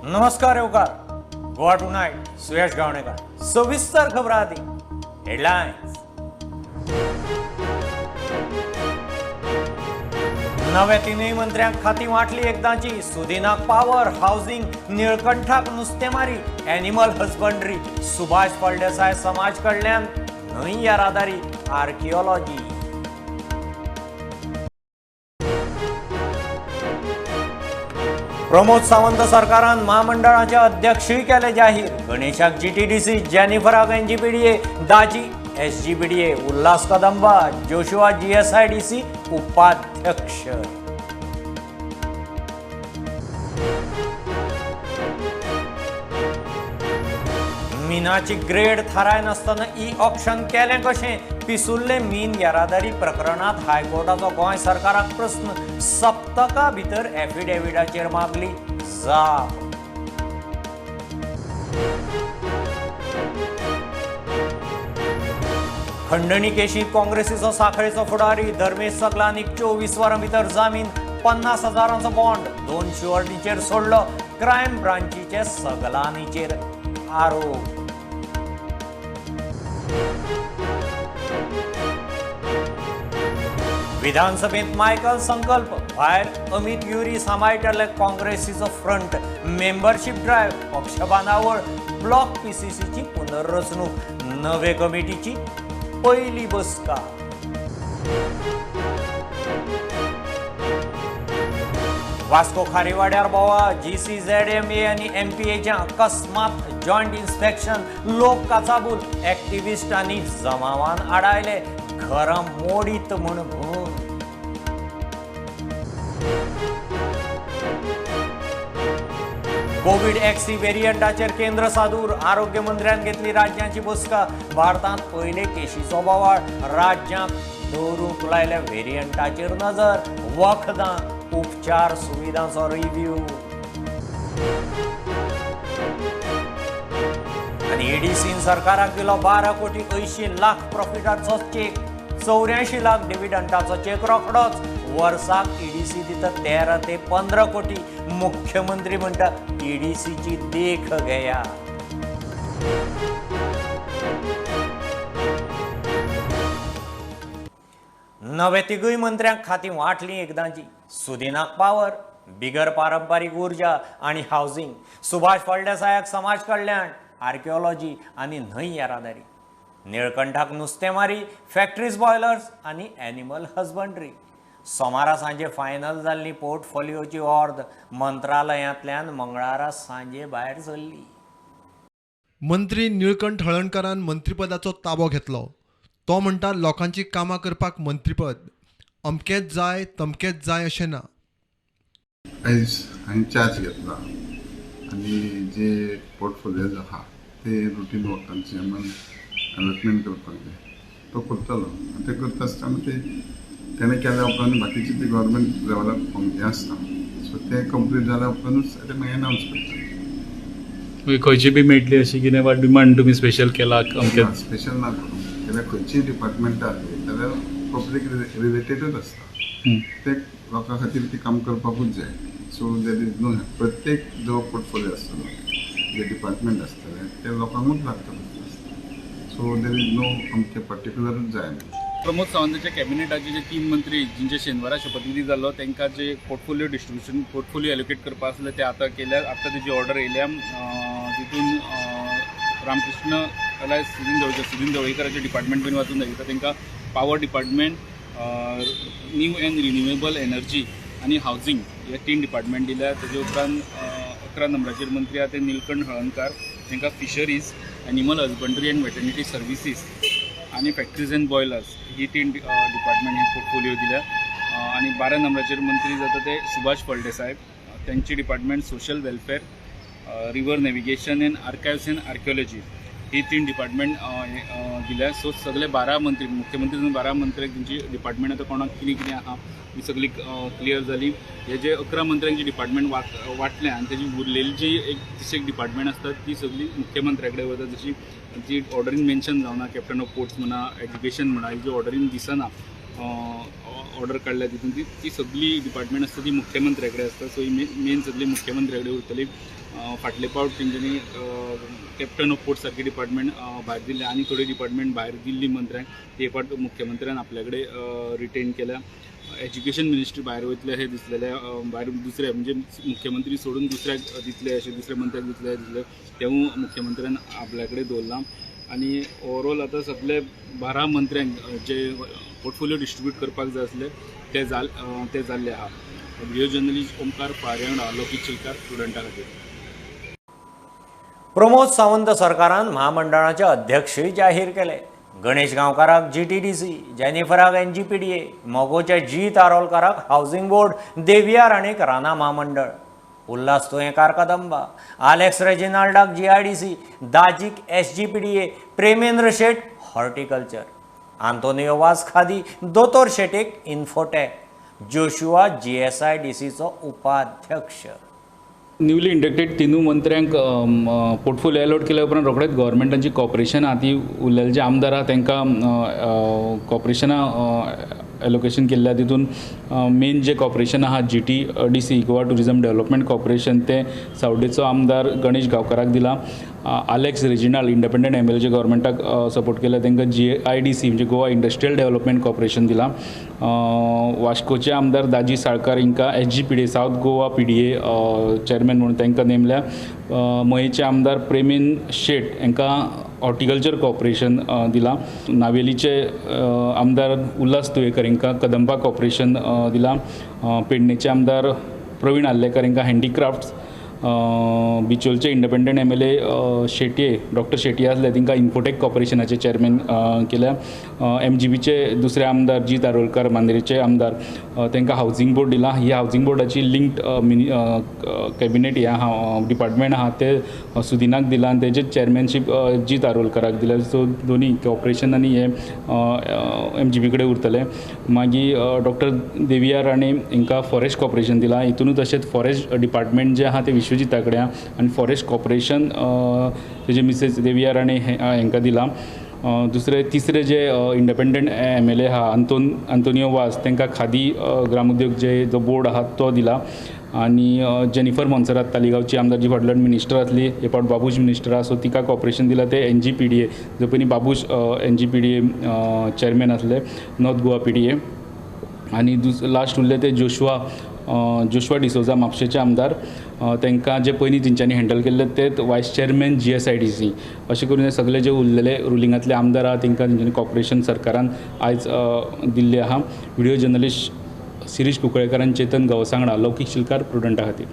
नमस्कार येवकार गोवा टुनायट, सुयश गावणेकर. सविस्तर खबरां आदी हेडलायन्स. नव्या तिनूय मंत्र्यांक खाती वांटली एकदांची. सुदिनाक पावर, हावसिंग, निळकंठाक नुस्तेमारी, एनिमल हजबंड्री, सुभाष फळदेसाय समाज कडल्यान न्हंय येरादारी, आर्किओलॉजी. प्रमोद सावंत सरकारान म्हामंडळाचे अध्यक्षूय केले जाहीर. गणेशाक जीटीडीसी, जेनिफराक NGPDA, Daji SGPDA, Ulhas Kadamba, Joshua GSIDC उपाध्यक्ष. मिनाची ग्रेड थाराय नासतना ई ऑक्शन केलें कशें? पिसुल्ले मीन येरादारी प्रकरणांत हायकोर्टाचो गोंय सरकाराक प्रस्न. सप्तका भितर एफिडेविटाचेर मागली जाप. खंडणी केशींत काँग्रेसीचो साखळेचो फुडारी धर्मेश सगलांनीक 24 वरां भितर जामीन, 50 हजारांचो बॉन्ड, 2 शुअर्टीचेर सोडलो. क्रायम ब्रांचीचे सगलांनीचेर आरोप. विधानसभेत मायकल संकल्प, भायर अमित युरी सांबाळटले काँग्रेसीचो फ्रंट. मेंबरशीप ड्रायव्ह, पक्ष बांदावळ, ब्लॉक पीसीसीची पुनर्रचणूक, नवे कमिटीची पयली बसका. वास्को खारीवाड्यार बोवा, जीसीझेडएमए आनी एमपीएचें अकस्मात जॉयंट इन्स्पेक्शन, लोक काचाबूल, एक्टिविस्ट आनी जमावान आडायले, घरां मोडीत म्हूण भंय. कोवीड एक्सी वेरियंटाचेर केंद्र सादूर, आरोग्य मंत्र्यान घेतली राज्यांची बसका. भारतांत पयले केशीचो बोवाळ, राज्यांक दवरूंक लायल्या वेरियंटाचेर नजर, वखदां, उपचार सुविधांचो रिव्यू. आनी ईडीसीन सरकाराक दिलो 12 कोटी 80 लाख प्रॉफिटाचो चेक, 84 लाख डिव्हिडंटाचो चेक रोखडोच. वर्साक ईडीसी दिता 13 ते 15 कोटी. मुख्यमंत्री म्हणटा ईडीसीची देख घेया. नवे तिगूय मंत्र्यांक खाती वांटली एकदांची. सुदिनाक पावर, बिगर पारंपारीक ऊर्जा आनी हावसिंग, सुभाष फळदेसायाक समाज कल्याण, आर्किओलॉजी आनी न्हंय येरादारी, निळकंठाक नुस्तेमारी, फॅक्टरीज बॉयलर्स आनी एनिमल हजबंड्री. सोमारा सांजे फायनल जाल्ली पोर्टफोलियोची ऑर्द मंत्रालयांतल्यान मंगळारा सांजे भायर सरली. मंत्री निळकंठ हळर्णकारान मंत्रीपदाचो ताबो घेतलो. तो म्हणटा लोकांची कामां करपाक मंत्रीपद अमकेंच जाय तमकेंच जाय अशें ना. आयज हांवें चार्ज घेतला आनी जे पोर्टफोलियोज आहा ते रुटीन वर्कांचे आमी अलॉटमेंट करपाक जाय, तो करतलो. आनी ते करता आसतना ते तेणें केल्या उपरांत बाकीचे ते गव्हर्मेंट लेवलार हें आसता, सो तें कंप्लीट जाल्या उपरांतूच ते मागीर अनावन्स करता. खंयची बी मेळटली अशी कितें वा डिमांड तुमी स्पेशल केला अमकें? स्पेशल ना करूं, कित्याक खंयचीय डिपार्टमेंटां आसली जाल्यार पब्लीक रिलेटेडूच आसता, ते लोकां खातीर ती काम करपाकूच जाय. सो there is no, प्रत्येक जो पोर्टफोलियो आसतलो, जे डिपार्टमेंट आसतलें ते लोकांकूच लागता आसता. सो there is no अमकें पर्टिक्युलरूच जाय न्ही. प्रमोद सावंताच्या कॅबिनेटाचे जे 3 मंत्री जिंचे शेनवारा शपथविधी जाल्लो तांकां जे पोर्टफोलियो डिस्ट्रिब्युशन, पोर्टफोलियो एलोकेट करपा आसले ते आतां केल्या. आतां तेजी ऑर्डर येयल्या. तितून रामकृष्ण अलायस सुदीन ढवळीकर, सुदीन ढवळीकराचे डिपार्टमेंट बीन वाचून दाखयता. तांकां power department, new and renewable energy आनी हावजींग हे 3 डिपार्टमेंट दिल्या. तेजे उपरांत 11 नंबराचेर मंत्री आहा ते निलकंठ हळर्णकार, तांकां fisheries, animal husbandry and veterinary services आनी factories and boilers he 3 department he portfolio दिल्या. आनी 12 नंबराचेर मंत्री जाता ते सुभाष फळदेसाय, त्यांची department social welfare, river navigation and archives and archaeology he 3 department दिल्या. सो सगळे 12 मंत्री, मुख्यमंत्री 12 मंत्र्यांक तेंची डिपार्टमेंट आतां कोणाक कितें कितें आहा ही सगळी क्लियर जाली. हे जे 11 मंत्र्यांची डिपार्टमेंट वांटल्या आनी तेजी उरलेली जी एक 30 डिपार्टमेंट आसतात ती सगळी मुख्यमंत्र्या कडेन वता. जशी जी ऑर्डरीन मेन्शन जावना, कॅप्टन ऑफ पोर्ट्स म्हणा, एज्युकेशन म्हणा, ही जी ऑर्डरीन दिसना, ऑर्डर काडल्या तितून ती सगळी डिपार्टमेंट आसता ती मुख्यमंत्र्या कडेन आसता. सो ही मेन सगळी मुख्यमंत्र्या कडेन उरतली. फाटले पावट तेंच्यांनी कॅप्टन ऑफ पोर्ट सारकी डिपार्टमेंट भायर दिल्ले आनी थोडी डिपार्टमेंट भायर दिल्ली मंत्र्यांक, ते पावट मुख्यमंत्र्यान आपल्या कडेन रिटेन केल्या. एज्युकेशन मिनिस्ट्री भायर वयतले अशें दिसलेलें, भायर दुसरे म्हणजे मुख्यमंत्री सोडून दुसऱ्याक दितले अशें दुसऱ्या मंत्र्याक दितले दिसलें, तेवूय मुख्यमंत्र्यान आपल्या कडेन दवरलां. आनी ओवरऑल आतां सगळे 12 मंत्र्यांक जे पोर्टफोलियो डिस्ट्रीब्यूट करपाक जाय आसले ते जाल्ले आहा. व्हिडियो जर्नलिस्ट ओमकार पारयणा, लौकीक चिलकार, स्टुडंटा खातीर. प्रमोद सावंत सरकारान महामंडळाचे अध्यक्षय जाहीर केले. गणेश गांवकाराक GTDC, जेनिफराक NGPDA, मगोच्या जीत आरोलकाराक हावसिंग बोर्ड, देविया राणेक राना महामंडळ, उल्हास तुयेंकार कदंबा, आलेक्स रेजिनाल्डाक GIDC, दाजीक SGPDA, Premendra Shet horticulture, Antonio Vaz Khadi, दोतोर शेटेक इन्फोटॅक, जोशुआ GSIDCचो उपाध्यक्ष. न्यूली इंडक्टेड तिनूय मंत्र्यांक पोर्टफोलियो अलॉट केल्या उपरांत रोखडेच गव्हर्मेंटाची कॉर्पोरेशनां ती उरलेले जे आमदार आहा तांकां कॉर्पोरेशनां एलोकेशन केल्लें. तितून मेन जे कॉर्पोरेशन आहा GTDC, Goa tourism development corporation, तें सावडेचो आमदार गणेश गांवकाराक दिलां. आलेक्स रेजिनाल्ड इंडिपेंडंट MLA जे गव्हर्मेंटाक सपोर्ट केला तांकां GIDC म्हणजे गोवा इंडस्ट्रियल डेव्हलपमेंट कॉर्पोरेशन दिलां. वास्कोचे आमदार दाजी Salkar हिंकां SGPDA south Goa PDA chairman म्हणून तांकां नेमल्या. मयेचे आमदार प्रेमेन शेट हांकां हॉर्टिकल्चर कॉर्पोरेशन दिलां. नावेलीचे आमदार उल्हास तुयेकर हांकां कदंबा कॉर्पोरेशन दिलां. पेडणेचे आमदार प्रवीण आर्लेकर हांकां handicrafts, बिचोलचे independent MLA Shetye, doctor Shetye आसले तांकां इन्फोटेक कॉर्पोरेशनाचे चेअरमॅन केल्या. MGBचे दुसरे आमदार जीत आरोलकार मांद्रेचे आमदार तांकां हावसिंग बोर्ड दिलां. ही हावसिंग बोर्डाची लिंक्ड मिनी कॅबिनेट हें आहा, डिपार्टमेंट आहा तें सुदिनाक दिलां आनी तेजें चेअरमॅनशीप जीत आरोलकाराक दिलां. सो दोनी कॉर्पोरेशन आनी हें MGB कडेन उरतलें. मागीर डॉक्टर देविया राणे हांकां फॉरेस्ट कॉर्पोरेशन दिलां. हितूनूच तशेंच फॉरेस्ट डिपार्टमेंट जें आहा तें विश्वजिता कडेन आहा आनी फॉरेस्ट कॉर्पोरेशन तेजे मिसेस देविया राणे हांकां दिलां. दुसरे तिसरे जे इंडिपेंडंट MLA आहा आंतोनियो वाज तांकां खादी ग्रामोद्योग जे जो बोर्ड आहा तो दिला. आनी जेनिफर मोन्सेरात तालिगांवची आमदार जी फाटल्यान मिनिस्टर आसली, हे फावट बाबूश मिनिस्टर आहा, सो तिका कॉर्पोरेशन दिला तें NGPDA, जो पयलीं बाबूश NGPDA chairman आसले नॉर्थ गोवा PDA. आनी लास्ट उरले ते जोशुआ डिसोजा म्हापशेचे आमदार, तांकां जे पयलीं तेंच्यांनी हँडल केल्ले ते वायस चेअरमॅन GSIDC. अशें करून हे सगळे जे उरलेले रुलिंगांतले आमदार आहा तांकां तेंच्यांनी कॉर्पोरेशन सरकारान आयज दिल्लें आहा. व्हिडियो जर्नलिस्ट शिरीष कुंकळेकर आनी चेतन गांवसांगडा, लौकीक शिलकार, प्रुडंटा खातीर.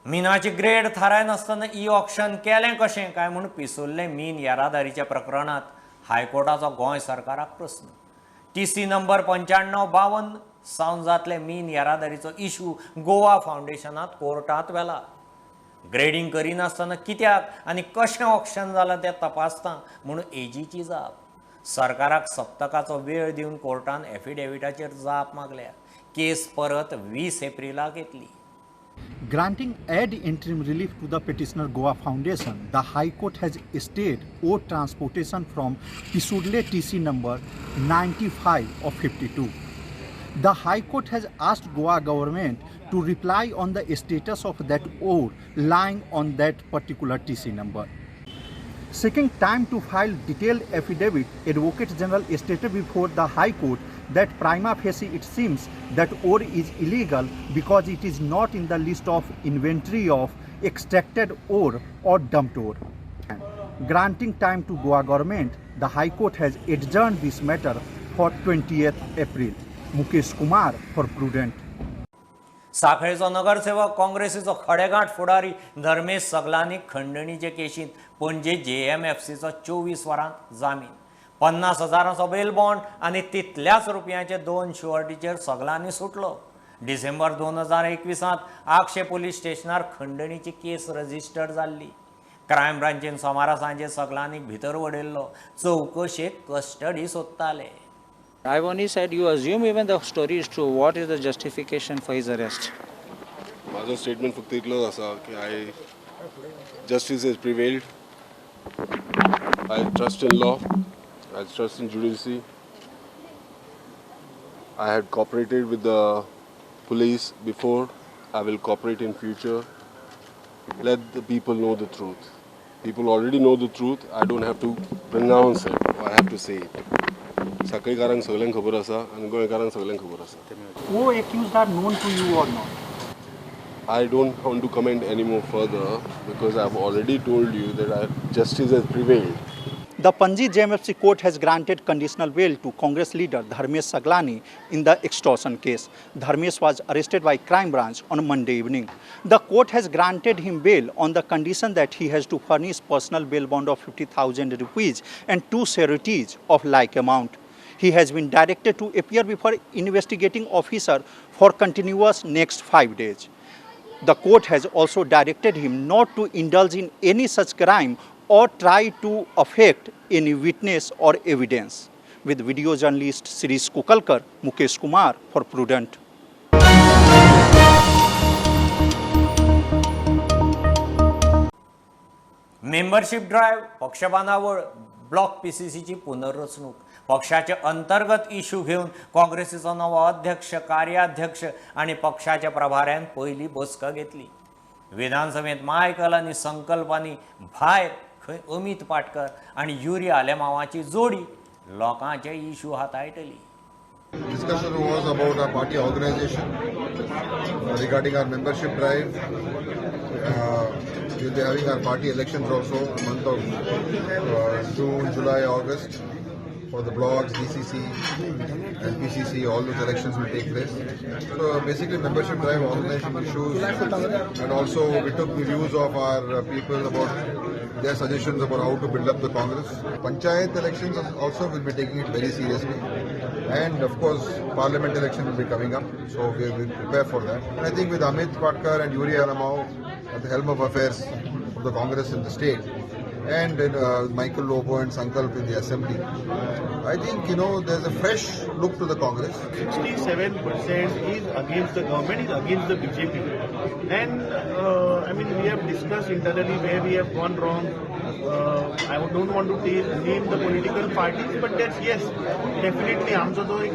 मिनाची ग्रेड थारायनासतना ई ऑक्शन केलें कशें काय म्हूण पिसुल्लें मीन येरादारीच्या प्रकरणांत हायकोर्टाचो गोंय सरकाराक प्रस्न. TC number 9552 सावन जातले मीन येरादारीचो इशू गोवा फावंडेशनात कोर्टांत व्हेला. ग्रेडींग करिनासतना कित्याक आनी कशें ऑक्शन जालां तें तपासता म्हूण एजीची जाप. सरकाराक सप्तकाचो वेळ दिवन कोर्टान एफिडेविटाचेर जाप मागल्या. केस परत 20 एप्रिलाक येतली. Granting ad interim relief to the petitioner Goa Foundation, the High Court has stayed ore transportation from Pissurle TC number 95 of 52. The High Court has asked Goa government to reply on the status of that ore lying on that particular TC number. Seeking time to file detailed affidavit, Advocate General stated before the High Court that prima facie it seems that ore is illegal because it is not in the list of inventory of extracted ore or dumped ore. Granting time to Goa government, the High Court has adjourned this matter for 20th April. Mukesh Kumar for Prudent. साखळेचो नगरसेवक काँग्रेसीचो खडेगांठ फुडारी धर्मेश सगलांनी खंडणीचे केशींत पणजे JMFCचो 24 वरांत जामीन, 50,000चो bail bond आनी तितल्याच रुपयांचे 2 शुअर्टीचेर सगलांनी सुटलो. डिसेंबर 2021 आगशे police स्टेशनार खंडणीची केस register जाल्ली. क्रायम ब्रांचीन सोमारा सांजे सगलांनी भितर वडयल्लो, चवकशेक custody सोदताले. I've only said you assume even the story is true. What is the justification for his arrest? माझो स्टेटमेंट फक्त इतलोच आसा की I justice has prevailed. I trust in law. I trust in judiciary. I had cooperated with the police before. I will cooperate in future. Let the people know the truth. People already know the truth. I don't have to pronounce it or I have to say it. साखळीकारांक सगळ्यांक खबर आसा आनी गोंयकारांक सगळ्यांक खबर आसा. Co-accused are known to you or not? I don't want to comment any more further because I've already told you that justice has prevailed. The Panji JMFC court has granted conditional bail to Congress leader Dharmesh Saglani in the extortion case. Dharmesh was arrested by crime branch on Monday evening. The court has granted him bail on the condition that he has to furnish personal bail bond of 50,000 rupees and 2 sureties of like amount. He has been directed to appear before investigating officer for continuous next 5 days. The court has also directed him not to indulge in any such crime or try to affect any witness or evidence. With video journalist Shirish Kukalkar, Mukesh Kumar for Prudent. Membership drive, पक्ष बांदावळ, block पीसीसीची पुनर्रचणूक, पक्षाचे अंतर्गत issue घेवन काँग्रेसीचो नवो अध्यक्ष, कार्याध्यक्ष आनी पक्षाच्या प्रभाऱ्यान पयली बसका घेतली. विधानसभेंत मायकल आनी संकल्पांनी भायर खंय अमित पाटकर आनी युरी आलेमावाची जोडी लोकांचे issue हाताळटली. Discussion was about our party organization regarding our membership drive. We'll be having our party elections also in the month of June, July, August for the blocks, DCC and PCC. All those elections will take place. So basically membership drive, organization issues, and also we took the views of our people about their suggestions about how to build up the Congress. Panchayat elections also will be taking it very seriously. And of course, parliament election will be coming up, so we will prepare for that. And I think with Amit Patkar and Yuri Alamau at the helm of affairs of the Congress in the state, and Michael Lobo and Sankalp in the assembly, I think, you know, there's a fresh look to the Congress. 67% is against the government, is against the BJP. And I mean, we have discussed internally where we have gone wrong. I don't want to name the political parties, but that's yes, definitely आमचो जो एक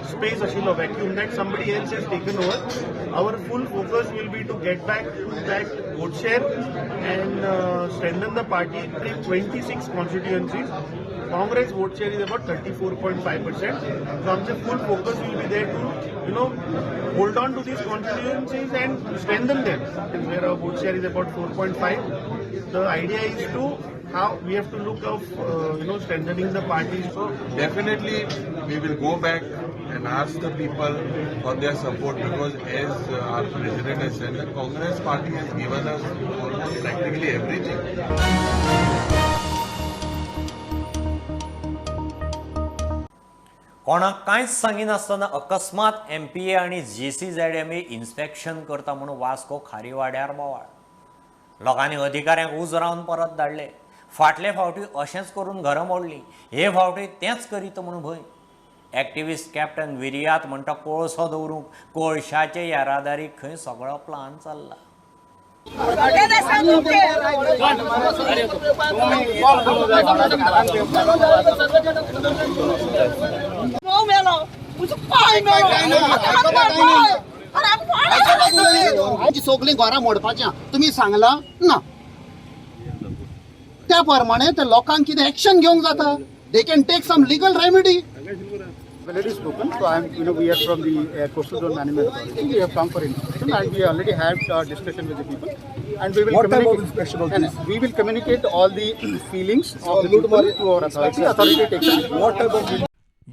space आशिल्लो vacuum that somebody else has taken over. Our full focus will be to get back to that vote share and strengthen the party. 26 constituencies, Congress vote share is about 34.5%. So आमचे full focus will be there to, you know, hold on to these constituencies and strengthen them. Where our vote share is about 4.5. The idea is to how we have to look of strengthening the party. So definitely we will go back and ask the people for their support, because as our president has said, the Congress party has given us almost practically everything. कोणाक कांयच सांगिनासतना अकस्मात MPa आनी GCZMA inspection करता म्हणून वास्को खारीवाड्यार बोवाळ. लोकांनी अधिकाऱ्यांक उजरावन परत धाडले. फाटले फावटी अशेंच करून घरां मोडलीं, हे फावटी तेंच करीत म्हणून भंय. एक्टिविस्ट कॅप्टन विरियात म्हणटा कोळसो दवरूंक कोळशाचे येरादारी खंय सगळो प्लान चल्ला. सगळीं घरां मोडपाचीं तुमी सांगलां ना, त्या प्रमाणे ते लोकांक कितें एक्शन घेवंक जाता. They can take some legal remedy. Already spoken, so I am, you know, we are from the Coastal Zone Management Authority. We have come for inspection, and we already had discussion with the people, and we will What type of communicate. inspection of And this? We will communicate all the feelings of the people to our authority. Authority takes action. What type of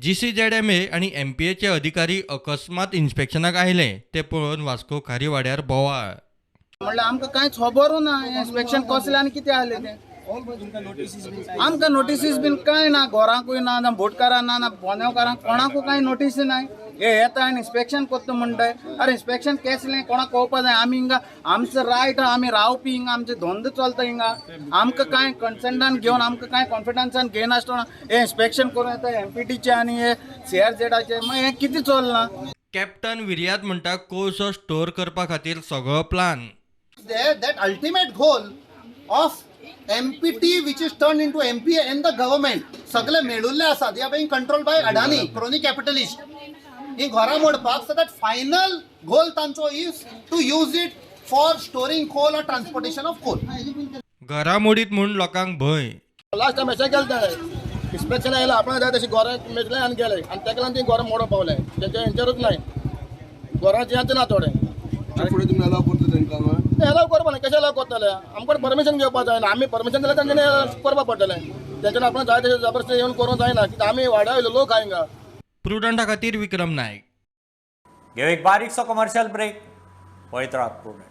GCZMA आनी एमपीएचे अधिकारी अकस्मात इन्स्पेक्शनाक आयले ते पळोवन वास्को खारीवाड्यार बोवाळ. म्हणल्यार आमकां कांयच खबरूच ना इन्स्पेक्शन कसलें आनी कितें आहलें तें. आमकां नोटिसीस बीन कांय ना, घरांकूय ना, ना बोटकारांक ना, ना बोनेवकारांक, कोणाकूय कांय नोटीस ना. हे येता आनी इन्स्पेक्शन करता म्हणटाय. अरे इन्स्पेक्शन केसलें कोणाक कळपा जाय. आमी हिंगा आमचो रायट आहा, आमी रावपी हिंगा, आमचे धंदो चलता हिंगा. आमकां कांय कन्संटान घेवन, आमकां कांय कॉन्फिडन्सान घेयनासतना हे इन्स्पेक्शन करून येता एमपीटीचे आनी हे सीआरझेडाचे. मागीर हें कितें चल्लां? कॅप्टन विरियात म्हणटा कोळसो स्टोर करपा खातीर सगळो plan. That ultimate goal of MPT, which is turned into MPA and the government, सगळे मेळुल्ले आसा. They are being controlled by Adani, crony capitalist. ही घरां मोडपाक, सो that final गोल तांचो is to use it for storing coal or transportation of coal. घरां मोडीत म्हूण लोकांक भंय. लास्ट टायम अशें केलें ताणें, इन्स्पेक्शन आयलें, आपणाक जाय तशें घरां मेजलें आनी गेलें आनी ताका लागून तीं घरां मोडूंक पावलें. तेंच्या हेंचेरूच नाय घरां याच ना थोडे. फुडें तुमी अलाव करता तांकां? ते अलाव करपा ना, कशें अलाव करतले? आमकां परमिशन घेवपाक जायना, आमी परमिशन दिल्यार तेंच्यांनी करपाक पडटलें. तेंच्यांनी आपणाक जाय तशें जबरदस्ती येवन करूंक जायना, कित्याक आमी वाड्या वयले लोक हिंगा. प्रुडंटा खातीर विक्रम नायक. घेव एक बारीकसो कमर्शियल ब्रेक. पळयत रावात प्रुडंट.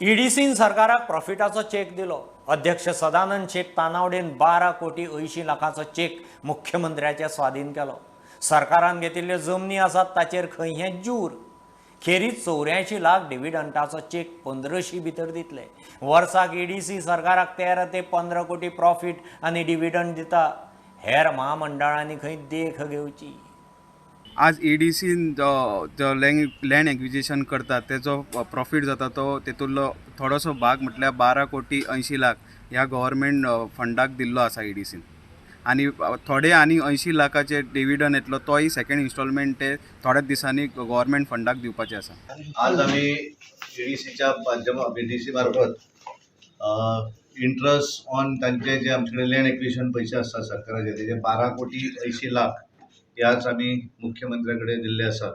ईडीसीन सरकाराक प्रॉफिटाचो चेक दिलो. अध्यक्ष सदानंद शेट तानावडेन 12 कोटी 80 लाखाचो चेक मुख्यमंत्र्याच्या स्वाधीन केलो. सरकारान घेतिल्ल्यो जमनी आसात ताचेर खंय हें जूर. खेरीत 84 लाख डिविडंटाचो चेक पंद्रशी भितर दितले. वर्साक ईडीसी सरकाराक 13 ते 15 कोटी प्रॉफीट आनी डिविडंट दिता. हेर म्हामंडळांनी खंय देख घेवची. आज ईडीसीन जो लँड एक्विजिशन करता, तेजो प्रॉफीट जाता तो तेतूंतलो थोडोसो भाग म्हटल्यार 12 कोटी 80 लाख ह्या गव्हर्मेंट फंडाक दिल्लो आसा ईडीसीन आनी थोडे आनी 80 लाखाचे डिविडंड येतलो, तोय सेकंड इन्स्टॉलमेंट ते थोड्याच दिसांनी गव्हर्मेंट फंडाक दिवपाचे आसा. आज आमी ईडीसीच्या माध्यमा ईडीसी मार्फत इंट्रस्ट ऑन तांचे जे आमचे कडेन लँड एक्विजिशन पयशे आसता सरकाराचे, तेजे 12 कोटी 80 लाख ह्याच आमी मुख्यमंत्र्या कडेन दिल्ले आसात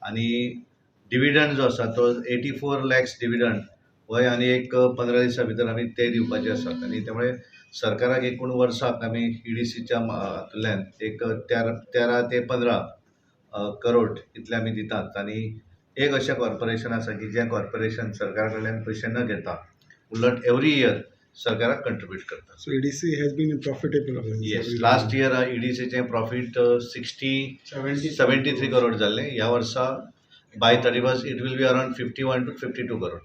आनी डिविडंड जो आसा तो 84 लॅक्स डिविडंड होय आनी एक 15 दिसां भितर आमी ते दिवपाचे आसात. आनी त्यामुळे सरकाराक एकूण वर्साक आमी ईडीसीच्या हातूंतल्यान एक 13 ते 15 करोड इतले आमी दितात. आनी एक अशें कॉर्पोरेशन आसा की जें कॉर्पोरेशन सरकारा कडल्यान पयशे न घेता उलट एवरी इयर सरकाराक कंट्रिब्यूट करता. So EDC has been profitable. Yes, last year ईडीसीचें profit 60 73 crore जाल्लें. ह्या वर्सा by 31st it will be around 51 to 52 crore.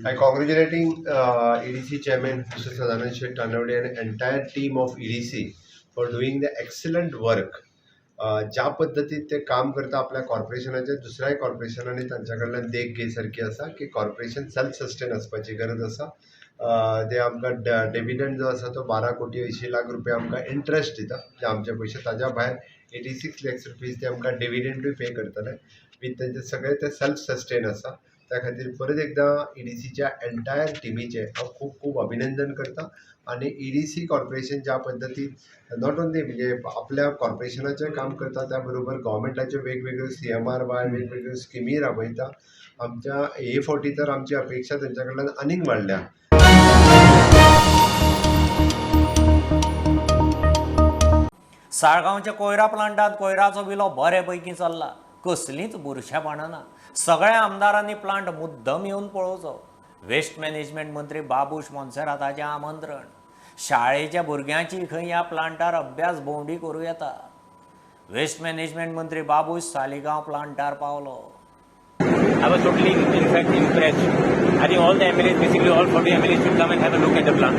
I congratulating EDC chairman Mr. Sadanand Shet Tanavade and entire team of EDC for doing the excellent work. ज्या पद्दतीन ते काम करता आपल्या कॉर्पोरेशनाचे, दुसऱ्याय कॉर्पोरेशनांनी तांच्या कडल्यान देख घे सारकी आसा की कॉर्पोरेशन सेल्फ सस्टेन आसपाची गरज आसा. ते आमकां डिविडंड जो आसा तो 12 कोटी 80 लाख रुपया आमकां इंट्रस्ट दिता जे आमचे पयशे. ताज्या भायर 86 लॅक्स रुपीज ते आमकां डिविडंडूय पे करतले. वीथ तेंचे सगळे ते सेल्फ सस्टेन आसा. त्या खातीर परत एकदां ईडीसीच्या एंटायर टिमीचें हांव खूब खूब अभिनंदन करता. आनी ईडीसी कॉर्पोरेशन ज्या पद्दतीन not only म्हणजे आपल्या कॉर्पोरेशनाचें काम करता, त्या बरोबर गोवोरमेंटाच्यो वेगवेगळ्यो सीएमआर वाय वेगवेगळ्यो स्किमी राबयता. आमच्या हे फावटी तर आमची अपेक्षा तेंच्या कडल्यान आनीक वाडल्या. साळगांवच्या कोयरा प्लांटात कोयराचो विलो बरे पैकी चल्ला. कसलींच बुरशेपणां ना. सगळ्या आमदारांनी प्लांट मुद्दम येवन पळोवचो. वेस्ट मॅनेजमेंट मंत्री बाबूश मोन्सेराताचें आमंत्रण. शाळेच्या भुरग्यांची खंय ह्या प्लांटार अभ्यास भोंवडी करूं येता. वेस्ट मॅनेजमेंट मंत्री बाबूश सालिगांव प्लांटार पावलो. I was totally, in fact, impressed. I think all the MLAs, basically all 40 MLAs should come and have a look at the plant.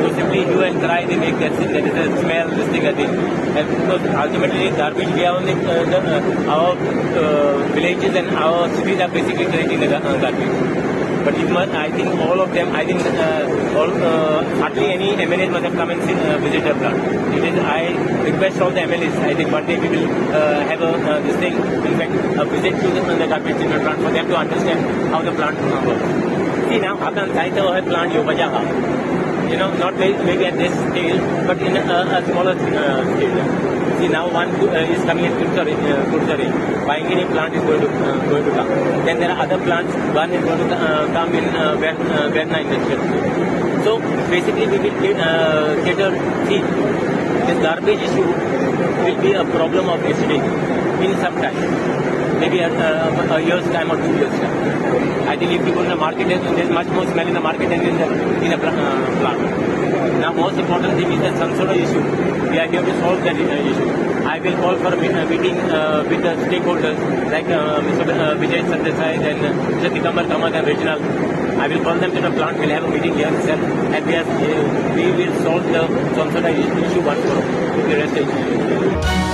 So simply hue and cry, they make that thing, that is a smell, this thing, that thing. And because ultimately garbage, we are only, our villages and our cities are basically creating the garbage. But it must, I think all of them, I think hardly any MLAs must have come and visit the plant. It is, I request all the MLAs, I think one day we will have a, this thing, in fact, a visit to the garbage treatment plant for them to understand how the plant works. See now, आतां जायते अशे plant येवपाचे आहा. Not maybe at this scale, but in a smaller scale. See now one is coming in Curchorem. Bainguinim plant is going to come. Then there are other plants. One is going to come in Verna Industrial Estate. So basically we will cater. See, this garbage issue will be a problem of yesterday in some time. Maybe a year's time or 2 years' time. I think if you go in the market, there's much more smell in the market than in the plant. Now, most important thing is the Sonsoda issue. We are here to solve that issue. I will call for a meeting with the stakeholders like Mr. Vijay Sardesai and Mr. Digambar Kamat and Reginald. I will call them to the plant. We'll have a meeting here itself, and we will solve the Sonsoda issue once for all. The rest issue.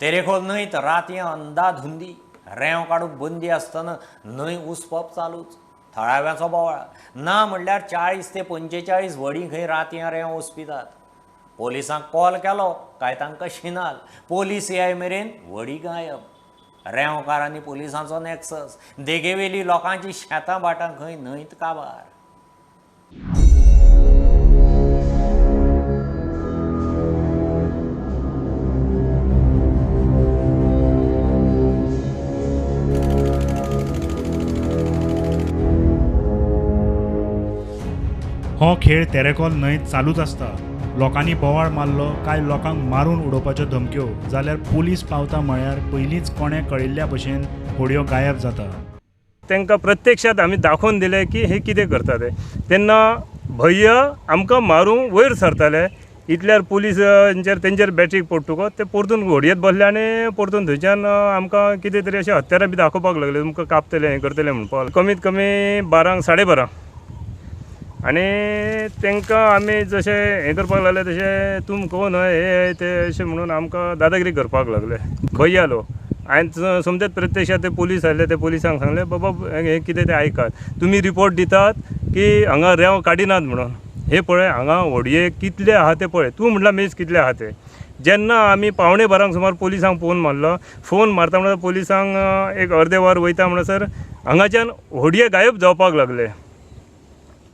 Terekhol न्हंयत रातयां अंदाधुंदी रेंव काडूंक बंदी आसतना न्हंय उसपप चालूच. थळाव्यांचो बोवाळ ना म्हणल्यार 40 ते 45 व्हडीं खंय रातयां रेंव उसपितात. पोलिसांक कॉल केलो काय तांकां शिनाल. पोलीस येय मेरेन व्हडी गायब. रेंवकारांनी पोलिसांचो नॅक्सस. देगेवेली लोकांची शेतां भाटां खंय न्हंयत काबार. हो खेळ तेरेखोल न्हंयत चालूच आसता. लोकांनी बोवाळ मारलो काय लोकांक मारून उडोवपाच्यो धमक्यो, जाल्यार पोलीस पावता म्हळ्यार पयलींच कोणें कळिल्ल्या भशेन होडयो गायब जाता. तांकां प्रत्यक्षात आमी दाखोवन दिलें की हे कितें करता ते. तेन्ना भंय आमकां मारूंक वयर सरताले. इतल्यार पुलिसांचेर तेंचेर बॅटरी पडटकच ते परतून होडयेत बसले आनी परतून थंयच्यान आमकां कितें तरी अशें हत्यारां बी दाखोवपाक लागले, तुमकां कापतले हें करतले म्हणपाक. कमीत कमी 12 साडे 12 आनी तांकां आमी जशें हें करपाक लागले तशें तुम कोण हे ते अशें म्हणून आमकां दादागिरी करपाक लागले. खंय आलो हांवें समजत प्रत्यक्षात ते पोलीस आयले, ते पोलिसांक सांगलें बाबा हें कितें तें आयकात, तुमी रिपोर्ट दितात की हांगा रेंव काडिनात म्हणून, हे पळय हांगा होडये कितले आहा ते पळय, तूं म्हणल्यार मेज कितले आहा ते. जेन्ना आमी 11:45 सुमार पोलिसांक फोन मारलो, फोन मारता म्हणल्यार पोलिसांक एक अर्दे वर वयता म्हणसर हांगाच्यान होडये गायब जावपाक लागले.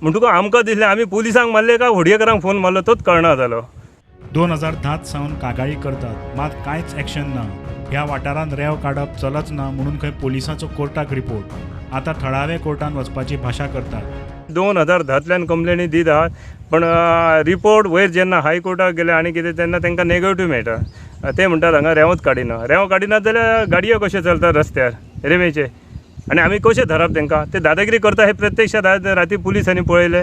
म्हणटकूच आमकां दिसलें आमी पोलिसांक मारले काय होडयेकारांक फोन मारलो तोच कळना जालो. 2010 सावन कागाळी करतात मात कांयच एक्शन ना. ह्या वाठारांत रेंव काडप चलच ना म्हणून खंय पोलिसांचो कोर्टाक रिपोर्ट. आतां थळावे कोर्टान वचपाची भाशा करतात. 2010तल्यान कंप्लेनी दीत आहात पण रिपोर्ट वयर जेन्ना हायकोर्टाक गेले आनी कितें तेन्ना तांकां नेगेटीव मेळटा. ते म्हणटात हांगा रेंवच काडिना, रेंव काडिना जाल्यार गाडयो कश्यो चलतात रस्त्यार रेंवेचे आनी आमी कशें धरप तांकां. ते दादागिरी करता हे प्रत्यक्षात राती पुलिसांनी पळयलें.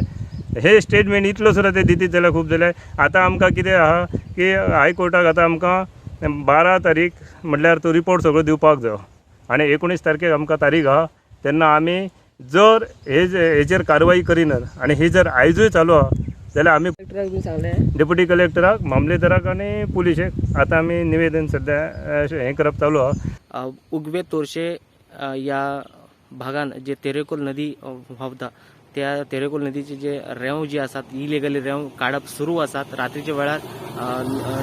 हे स्टेटमेंट इतलो सुद्दां ते दितीत जाल्यार खूब जालें. आतां आमकां कितें आहा की हायकोर्टाक आतां आमकां 12 तारीख म्हटल्यार तो रिपोर्ट सगळो दिवपाक जायो आनी 19 तारखेक आमकां तारीख आहा. तेन्ना आमी जर हेचेर कारवाई करिनात आनी ही जर आयजूय चालू आहा जाल्यार आमी डेप्युटी कलेक्टराक, मामलेदाराक आनी पुलिशेक आतां आमी निवेदन सद्या हें करप चालू आहा. उगवे तोरशे ह्या भागान जे तेरेखोल नदी व्हांवता त्या तेरेखोल नदीचे जे रेंव जे आसात इलिगली रेंव काडप सुरू आसात. रात्रीच्या वेळार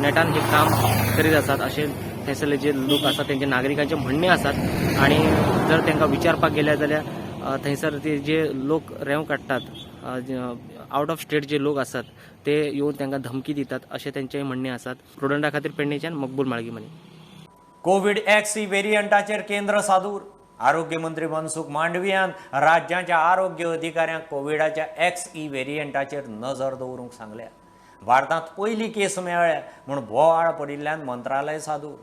नेटान हे काम करीत आसात अशें थंयसरले जे लोक आसात तेंचे नागरिकांचे म्हणणे आसात. आनी जर तांकां विचारपाक गेले जाल्यार थंयसर ते जे लोक रेंव काडटात आउट ऑफ स्टेट जे लोक आसात ते येवन तांकां धमकी दितात अशें तेंचें म्हणणें आसात. प्रुडंटा खातीर पेडणेच्यान मकबूल माळगीमनी. कोवीड XE वेरियंटाचेर केंद्र सादूर. आरोग्य मंत्री मनसुख मांडवियान राज्याच्या आरोग्य अधिकाऱ्यांक कोविडाच्या XE वेरियंटाचेर नजर दवरूंक सांगल्या. भारतांत पयली केस मेळ्ळ्या म्हूण बोवाळ पडिल्ल्यान मंत्रालय सादूर.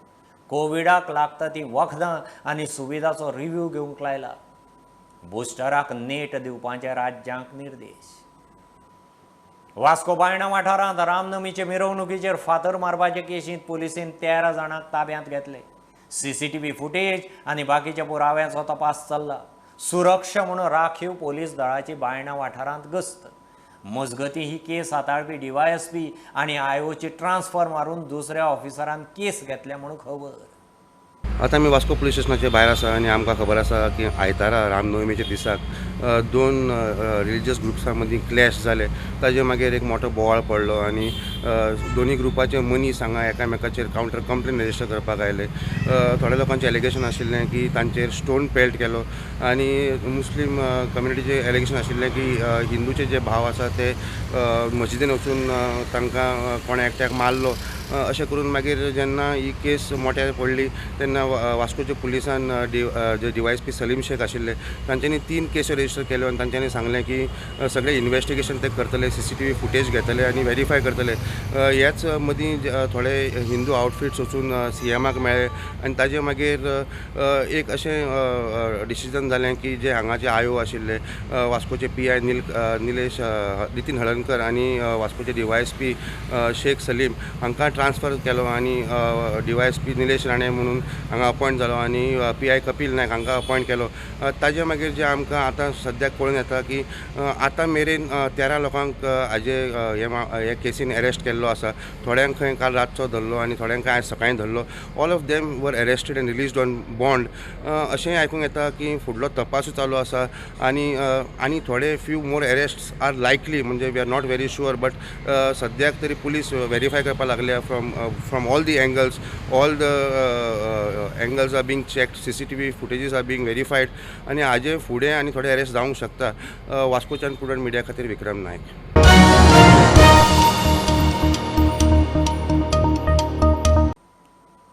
कोविडाक लागता ती वखदां आनी सुविधाचो रिव्ह्यू घेवंक लायला. बुस्टराक नेट दिवपाचे राज्यांक निर्देश. वास्को बायणा वाठारांत रामनमीचे मिरवणुकीचेर फातर मारपाचे केशींत पोलिसीन 13 जाणांक ताब्यांत घेतले. सीसीटीव्ही फुटेज आनी बाकीच्या पुराव्यांचो तपास चल्ला. सुरक्षा म्हणून राखीव पोलीस दळाची बायणा वाठारांत गस्त. मजगती ही केस हाताळपी DYSP आनी आयओची ट्रान्सफर मारून दुसऱ्या ऑफिसरान केस घेतल्या म्हणून खबर. आतां आमी वास्को पुलीस स्टेशनाचे भायर आसा आनी आमकां खबर आसा की आयतारा रामनवमीच्या दिसाक दोन रिलिजियस ग्रुप्सां मदीं क्लॅश जाले. ताजे मागीर एक मोठो बोवाळ पडलो आनी दोनी ग्रुपाचे मनीस हांगा एकामेकाचेर कावंटर कंप्लेन रजिस्टर करपाक आयले. थोड्या लोकांचें एलिगेशन आशिल्लें की तांचेर स्टोन पेल्ट केलो आनी मुस्लीम कम्युनिटीचें एलिगेशन आशिल्लें की हिंदूचे जे भाव आसा ते मस्जिदीन वचून तांकां कोणें एकट्याक मारलो. अशें करून मागीर जेन्ना ही केस मोट्यार पडली तेन्ना वास्कोच्या पुलिसान जे DYSP Salim Shaikh आशिल्ले तांच्यांनी 3 केसी रजिस्टर केल्यो आनी तांच्यांनी सांगलें की सगळें इन्वेस्टिगेशन ते करतले, CCTV footage घेतले आनी वेरीफाय करतले. ह्याच मदीं थोडे हिंदू आउटफिट्स वचून CMाक मेळ्ळे आनी ताजे मागीर एक अशें डिसिजन जालें की जे हांगाचे IO आशिल्ले वास्कोचे PI Nilesh Nitin Haldankar आनी वास्कोचे DYSP Shaikh Salim हांकां ट्रान्सफर केलो आनी DYSP Nilesh Rane म्हणून हांगा अपॉयंट जालो आनी PI Kapil Naik हांकां अपॉयंट केलो. ताजे मागीर जे आमकां आतां सद्याक कळून येता की आतां मेरेन 13 लोकांक हाजे हे केसीन अरेस्ट केल्लो आसा. थोड्यांक खंय काल रातचो धरलो आनी थोड्यांक आयज सकाळीं धरलो. All of them were arrested and released on bond. अशेंय आयकूंक येता की फुडलो तपासूय चालू आसा आनी आनी थोडे few more arrests are likely, म्हणजे we are not very sure, but सद्याक तरी पुलीस वेरीफाय करपाक लागल्या from all the angles. All the angles are being checked, CCTV footages are being verified आनी हाजे फुडें आनी थोडे अरेस्ट जावंक शकता. वास्कोच्यान प्रुडंट मिडिया खातीर विक्रम नायक.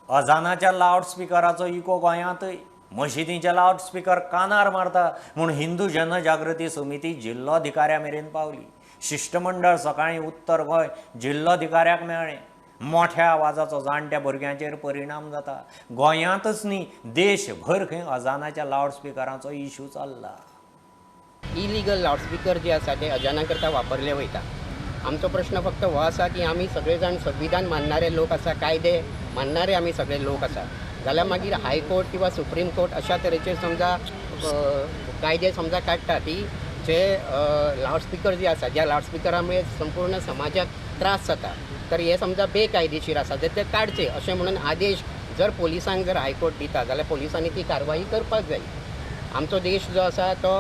अजानाच्या लावडस्पिकराचो इको गोंयांतय मशिदींचे लावडस्पिकर कानार मारता म्हूण हिंदू जनजागृती समिती जिल्लोधिकाऱ्या मेरेन पावली. शिश्टमंडळ सकाळीं उत्तर गोंय जिल्लोधिकाऱ्याक मेळ्ळें. मोठ्या आवाजाचो जाणट्या भुरग्यांचेर परिणाम जाता. गोंयांतच न्ही देशभर खंय अजानाच्या लावडस्पिकरांचो इशू चल्ला. इलिगल लावडस्पिकर जे आसा ते अजाना करता वापरले वयता. आमचो प्रश्न फक्त हो आसा की आमी सगळे जाण संविधान मानणारे लोक आसा, कायदे मानणारे आमी सगळे लोक आसा, जाल्यार मागीर हायकोर्ट किंवा सुप्रीम कोर्ट अशा तरेचे समजा कायदे समजा काडटा की जे लावडस्पिकर जे आसा, ज्या लावडस्पिकरा मुळे संपूर्ण समाजाक त्रास जाता, तर हे समजा बेकायदेशीर आसा जर ते काडचे अशें म्हणून आदेश जर पोलिसांक जर हायकोर्ट दिता जाल्यार पोलिसांनी ती कारवाई करपाक जाय. आमचो देश जो आसा तो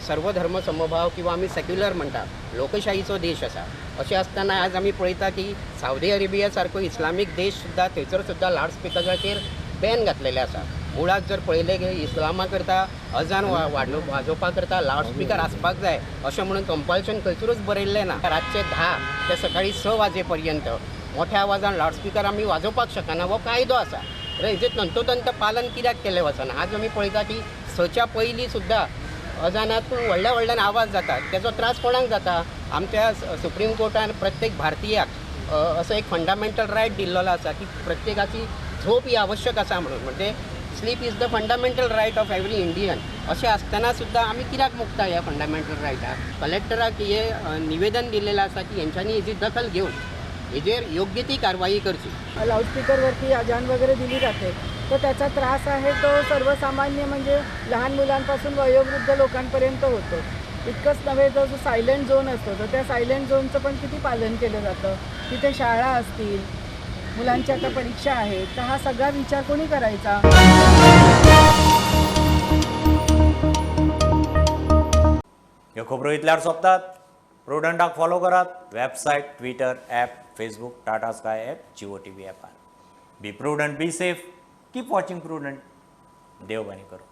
सर्वधर्म समभाव किंवा आमी सेक्युलर म्हणटा, लोकशाहीचो देश आसा. अशें आसतना आज आमी पळयता की सावदी अरेबिया सारको इस्लामीक देश सुद्दां थंयसर सुद्दां लावडस्पिकराचेर बॅन घातलेलें आसा. मुळांत जर पळयलें की इस्लामा करता अजान वाजोवपा करता लावडस्पिकर आसपाक जाय अशें म्हणून कंपल्शन खंयसरूच बरयल्लें ना. रातचे 10 ते सकाळीं 6 वाजे पर्यंत मोठ्या आवाजान लावडस्पिकर आमी वाजोवपाक शकना हो कायदो आसा. तर हेजें तंतोतंत पालन कित्याक केलें वचना? आज आमी पळयता की 6च्या पयलीं सुद्दां अजानातून व्हडल्या व्हडल्यान आवाज जाता, तेजो त्रास कोणाक जाता? आमच्या सुप्रीम कोर्टान प्रत्येक भारतीयाक असो एक फंडामेंटल रायट दिल्लो आसा की प्रत्येकाची झोप ही आवश्यक आसा म्हणून, म्हणजे sleep is the fundamental right of every Indian. अशें आसतना सुद्दां आमी कित्याक मुकता ह्या फंडामेंटल रायटाक? कलेक्टराक हे निवेदन दिलेलें आसा की हेंच्यांनी हेजी दखल घेवन हेजेर योग्य ती कारवाई करची. लाऊडस्पीकरवरती अजान वगैरे दिली जाते तर त्याचा त्रास आहे तो सर्वसामान्य म्हणजे लहान मुलांपासून वयोवृद्ध लोकांपर्यंत होतो. इतकंच नव्हे तर जो सायलेंट झोन असतो तर त्या सायलेंट झोनचं पण किती पालन केलं जातं. तिथे शाळा असतील, मुलांच्या आता परीक्षा आहेत, तर हा सगळा विचार कोणी करायचा? ह्यो खबरो इतल्यार सोंपतात. प्रुडंटाक फॉलो करात website, Twitter, app, Facebook, Tata Sky app, Jio TV ॲपार. Be prudent, be safe, keep watching Prudent. देव बरें करूं.